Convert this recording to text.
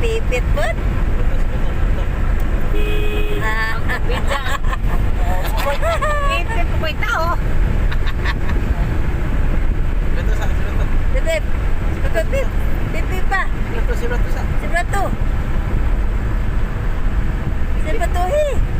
Pipit po. Ah, Pizza. Pipit ko ko'y tao. Sibrato sa, sibrato. Pipit. Pipit. Pipit pa. Sibrato, sibrato sa. Sibrato. Sibratuhi.